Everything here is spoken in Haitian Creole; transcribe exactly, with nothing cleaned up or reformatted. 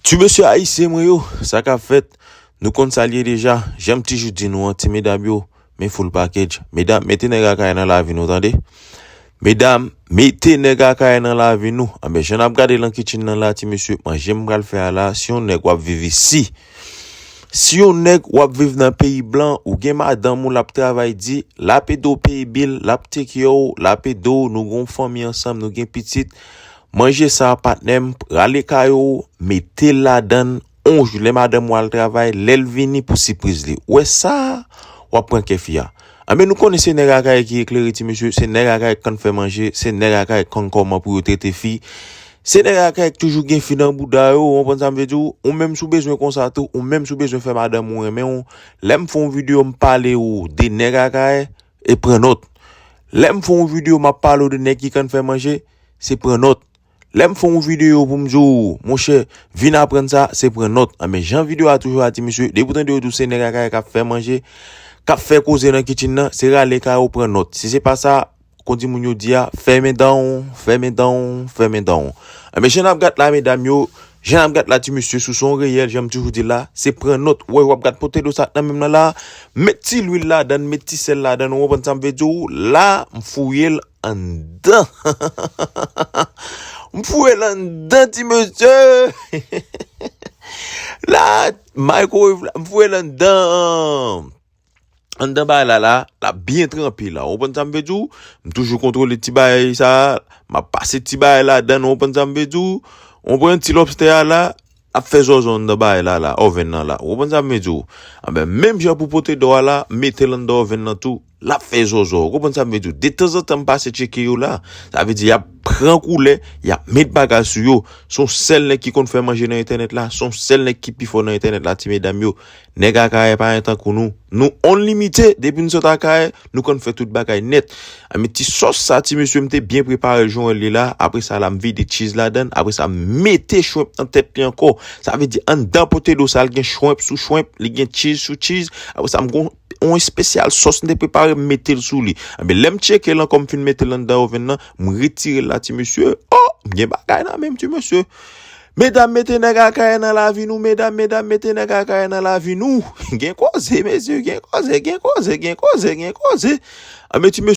Ti mesye ayisyen mwen yo, sa k ap fèt? Nou konn sa l ye deja. Jan m toujou di nou an, ti medam yo, men full package. Medam, mete nèg Akayè nan lavi nou, tande. Medam, mete nèg Akayè nan lavi nou. Anben, jan n ap gade lan kitchen nan la, ti mesye, manje m pral fè a la, si yon nèg w ap viv isi, si yon nèg w ap viv nan peyi blan, ou gen madanm ou l ap travay di, l ap ede w peye bil, l ap take care w, l ap ede w, nou gen yon fanmi ansanm, nou gen pitit. Manje sa, patnè m, prale kay ou, mete l ladan l, on jou, lè madanm ou al travay, lè l vini pou sipriz li. Ou wè sa, w ap pran kè fi a. Anben, nou konnen se nèg Akayè ki eklere, ti mesye, se nèg Akayè k konn fè manje, se nèg Akayè k konn kòman pou yo trete fi. Se nèg Akayè k toujou gen fi nan bouda yo, ou konprann sa m vle di w? Ou menm si w bezwen konsa tou, ou menm si w bezwen fè madanm ou renmen w, lè m fè yon videyo, m pale ou de nèg Akayè, e pran nòt. Lè m fè yon videyo, m ap pale w de nèg ki konn fè manje, se pran nòt. Lè m fè yon videyo pou m di w, monchè, vin aprann sa, se pran nòt. Anben, jan videyo a toujou a, ti mesye, depi w tande yo di w se nèg Akayè k ap fè manje, k ap fè koze nan kitchen nan, se rale kay ou pran nòt. Si se pa sa, kon di moun yo di a, fèmen dan w, fèmen dan w, fèmen dan w. Anben, jan n ap gad la, medam yo, jan n ap gad la, ti mesye, sou son reyèl, jan m toujou di la, se pran nòt. Wè, w ap gad pote do sa nan men m nan la, met ti lwil ladan l, met ti sèl ladan l, ou konprann sa m vle di w? La, m fouye l anndan. M fouye l anndan, ti mesye. La, microwave la, m fouye l anndan. Anndan bagay la, la, l ap byen tranpe la. Ou konprann sa m vle di w? M toujou kontwole ti bagay sa. M ap pase ti bagay ladan l, ou konprann sa m vle di w? Ou konprann ti lobstè a la, ap fè zòzò anndan bagay la, la, oven nan la. Ou konprann sa m vle di w? Anben, menm jan pou pote do a la, mete l anndan oven nan tou. L ap fè zòzò. Ou konprann sa m vle di w? Detanzantan, m pase tcheke yo la. Sa vle di, y ap pran koulè, y ap met bagay sou yo. Se yon sèl nèg ki konn fè manje nan entènèt la. Se yon sèl nèg ki pi fò nan entènèt la, ti medam yo. Nèg Akayè pa gen tankou nou. Nou unlimited. Depi n sot Akayè, nou konn fè tout bagay nèt. Anben, ti sòs sa, ti mesye, m te byen prepare l jan w wè l ye la. Apre sa, la, m vide cheese ladan l. Apre sa, m mete shrimp nan tèt li ankò. Sa vle di, anndan pote do sa, l gen shrimp sou shrimp, li gen cheese sou cheese. Apre sa, m gon yon espesyal sòs m te prepare, m mete l sou li. Anben, lè m tcheke l ankò, m fin mete l anndan oven nan, m retire l la, ti mesye. Oh, m gen bagay nan men m, ti mesye. Medam, mete nèg Akayè nan lavi nou, medam, medam, mete nèg Akayè nan lavi nou. Gen koze, mesye, gen koze, gen koze, gen koze, gen koze. Anben, ti mesye,